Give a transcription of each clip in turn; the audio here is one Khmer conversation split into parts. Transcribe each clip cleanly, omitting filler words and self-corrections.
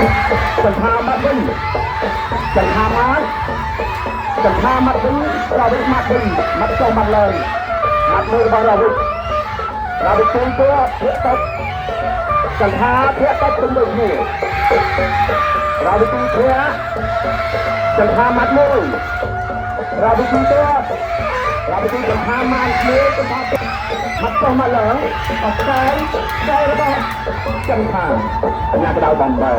ចន្ទាម៉ាត់វិញចន្ទាម៉ាត់ចន្ទាម៉ាត់វិញរាវិម៉ាត់វិញម៉ាត់ចុះម៉ាត់ឡើងម៉ាត់មួយរបស់រាវិរាវិទូទៅធាក់ទៅចន្ទាធាក់ទៅពេញដូចគ្នារាវិទូធាក់ចន្ទាម៉ាត់មួយរាវិទូទៅរាវិទូចន្ទាម៉ាត់មួយចន្ទាម៉ាត់ចុះម៉ាត់ឡើងអត់ស្កាយស្កាយរបស់ចន្ទាអញ្ញាកដៅបំបែ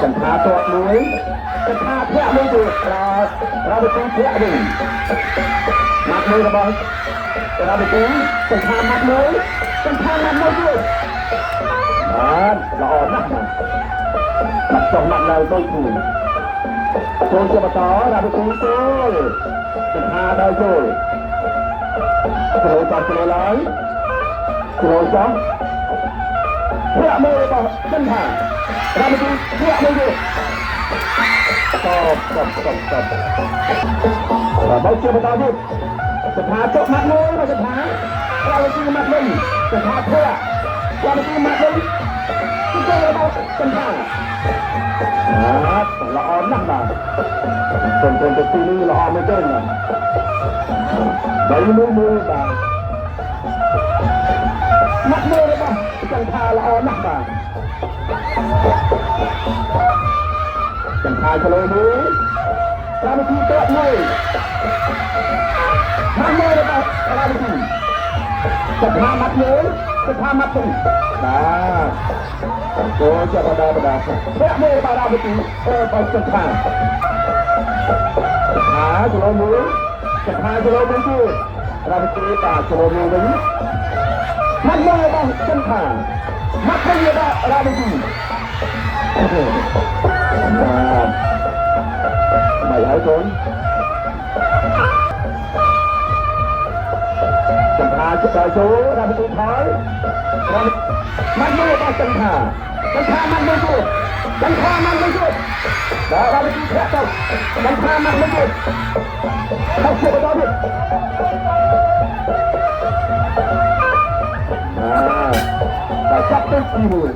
ចន្ទាទាត់មួយចន្ទាធាក់មួយទៀតរាវិទូធាក់វិញម៉ាត់មួយរបស់រាវិទូចន្ទាម៉ាត់មួយចន្ទាម៉ាត់មួយទៀតបាទល្អណាស់បាទម៉ាត់ចុះម៉ាត់ឡើងដូចគ្នាចូលជាបន្តរាវិទូចូលចន្ទាដល់ចូលចូលចោះចូលឡើងចូលចោះធាក់មួយរបស់ចន្ទារាវិទូធាក់មួយទៀតតបតបតបតបបើជាបន្តទៀតចន្ទាចុះម៉ាត់មួយរបស់ចន្ទារាវិទូម៉ាត់វិញចន្ទាធាក់រាវិទូម៉ាត់វិញចូលរបស់ចន្ទាបាទល្អណាស់បាទកូនកូនទៅទីនេះល្អមែនទេបាទបីមួយមួយបាទម៉ាត់មួយរបស់ចន្ទាល្អណាស់បាទចន្ទាឆ្លោមួយរាវិធីតមួយម៉ាត់មួយរបស់រាវិធីចន្ទាម៉ាត់មួយចន្ទាម៉ាត់ពីរបាទចូលចាប់បដាបដាធាក់មួយរបស់រាវិធីបើចន្ទាចន្ទាឆ្លោមួយចន្ទាឆ្លោមួយទៀតរាវិធីបាទឆ្លោមួយវិញម៉ាត់មួយរបស់ចន្ទាម៉ាត់មួយរបស់រាវិធីបាទមិនហើយកូនចន្ទាចិត្តដល់ចូលរាវិធីថយរាវិម៉ាត់មួយរបស់ចន្ទាចន្ទាម៉ាត់មួយទៀតចន្ទាម៉ាត់មួយទៀតបាទរាវិធីធាក់ទៅចន្ទាម៉ាត់មួយទៀតហើយជាបន្តទៀតបាទតែចាប់ទៅទីមួយ